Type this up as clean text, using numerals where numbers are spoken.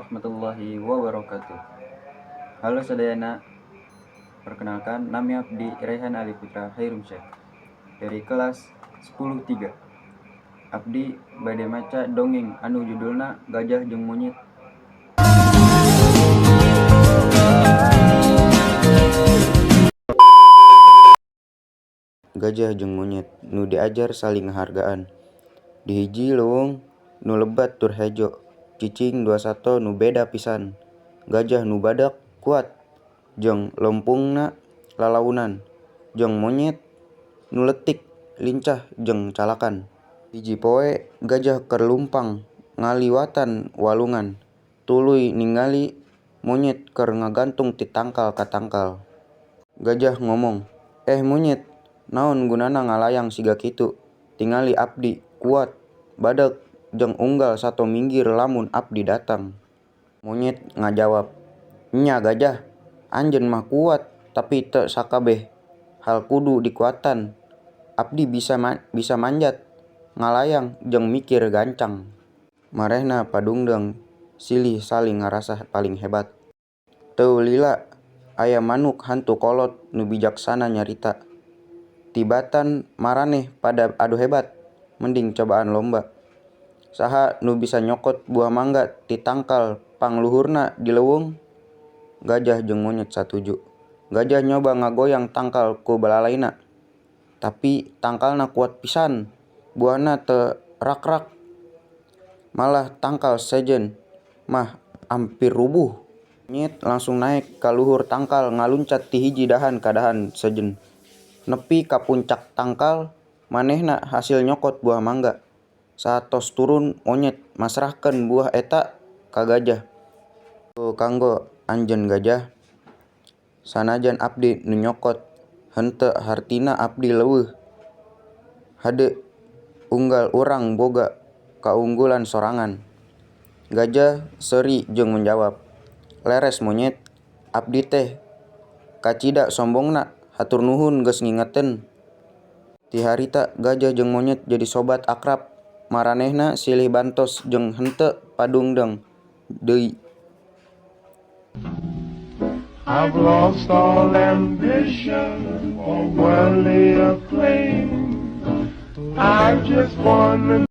Warahmatullahi wabarakatuh. Halo sadayana, perkenalkan, nami abdi Raihan Ali Putra Hairumsyah dari kelas 10.3. Abdi bade maca dongeng anu judulna Gajah jeung Monyet. Gajah jeung monyet nu diajar saling ngahargaan. Di hiji leuweung nu lebat tur hejo, cicing dua sato nu beda pisan. Gajah nu badag, kuat, jeung lempungna lalaunan, jeung monyet nu leutik, lincah jeung calakan. Hiji poe, gajah keur lumpang ngaliwatan walungan, tuluy ningali monyet keur ngagantung ti tangkal ka tangkal. Gajah ngomong, "Eh monyet, naon gunana ngalayang siga kitu? Tingali abdi, kuat, badag, jeung unggal sato minggir lamun abdi datang." Monyet ngajawab, "Nya gajah, anjeun mah kuat, tapi teu sakabeh hal kudu dikuatan. Abdi bisa manjat, ngalayang, jeung mikir gancang." Marehna padungdeng silih saling ngarasa paling hebat. Teu lila aya manuk hantu kolot nu bijaksana nyarita, "Tibatan maraneh pada adu hebat, mending cobaan lomba. Saha nu bisa nyokot buah mangga ti tangkal pangluhurna di leuweung?" Gajah jeung monyet satuju. Gajah nyoba ngagoyang tangkal ku balalayna, tapi tangkalna kuat pisan, buahna teu rak-rak. Malah tangkal sejen mah ampir rubuh. Monyet langsung naek ka luhur tangkal, ngaluncat ti hiji dahan ka dahan sejen nepi ka puncak tangkal, manehna hasil nyokot buah mangga. Saatos turun, monyet masrahkeun buah eta ka gajah. "Kanggo anjeun, gajah. Sanajan abdi nu nyokot, henteu hartina abdi leuwih hade. Unggal urang boga kaunggulan sorangan." Gajah seuri jeung menjawab, "Leres monyet, abdi teh kacida sombongna, hatur nuhun geus ngingetan." Ti harita gajah jeung monyet jadi sobat akrab. Maranehna silih bantos jeung henteu padungdeng deui. I've lost all ambition for worldly acclaim. I just wanna